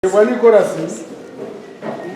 Ebwa Nicholas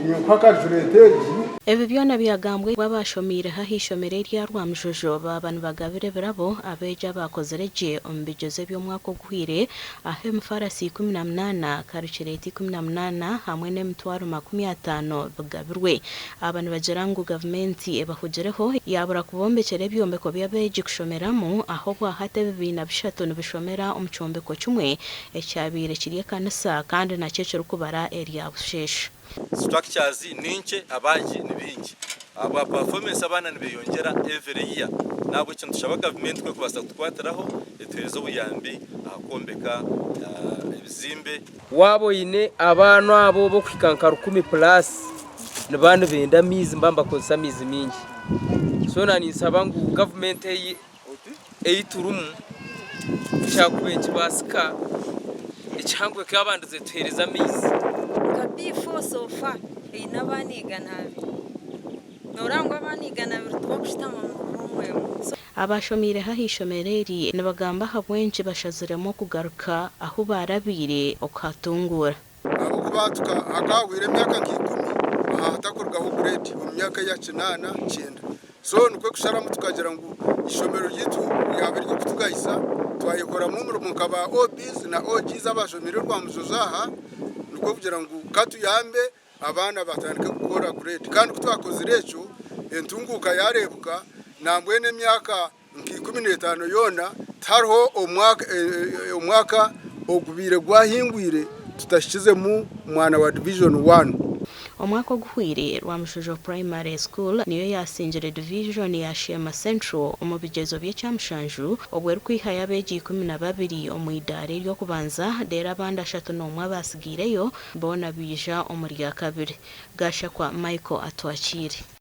ninkuha karicureeta egi. Ebi byona byagambwa abashomeireho ah'eishomero erya Rwamujojo baaba nibagabira ebirabo abeegi abaakozire gye omu bigyezo eby'omwaka oguhweire ahu emifarasi 18, karicureeta 18 hamwe n'emitwaro 50 bigabirwe. Aba nibagira ngu gavumenti ebahugireho yaabura kubombekyera ebyombeko by'abeegi kushomeramu ahu obwahati ebibiina bishatu nibishomera omu kyombeko kimwe ekyabaire kiri ekanisa kandi nakyo ekirikubara erya busheesha. Structures ninkye abaagi nibaingi. Ahabwa performance abaana nibeyongyera every year nahabwekyo nitushaba gavumenti ku ekubaasa kutukwatiraho etuhereze obuyambi aha kwombeka ebizimbe. Waaba oine abaana abo b'okuhika nka rukumi plus nibaba nibenda amaizi nibaba nibakozesa amaizi maingi. So na ninsaba ngu gavumenti ei ei turimu kyakubaire nikibaasika ekihango ekyabandize tuheereza amaizi. Nka P4 so far eine abaana 200. Noreeba ngu abaana 200 tibakushutama omu room emwe. So. Abashomeireho aha ishomero eri nibagamba ahabw'enki bashaziremu okugaruka ahu baarabaire okuhatunguura. Ahabw'okuba hakahweire emyaka nka ikumi aha hatakurugaho grade omu myaka eya kinaana kyenda. So nikwo kusharamu tukagira ngu eishomero ryaitu ryaba ery'okutugayisa twayekoramu omurimo nka ba OBs na OGs abashomeire Rwamujojo aha nikwo kugira ngu katuyambe abaana batandike kukora grade. Kandi ku twakozire ekyo entunguuka yareebuka nambwenu emyaka nka 15 yoona tihariho omwaka ogubaire gwahingwire tutahikizemu mwana wa Division One. Omwaka oguhweire, Rwamushoojo Primary School niyo yaasingire divijoni ya Sheema Central omu bigyezo by'ekyamushanju obwo erikwihayo abeegi 12 omu idaara ery'okubanza reero abandi 31 abaatsigaireyo boona baija omu ryakabiri. Gashakwa Michael Atwakiire.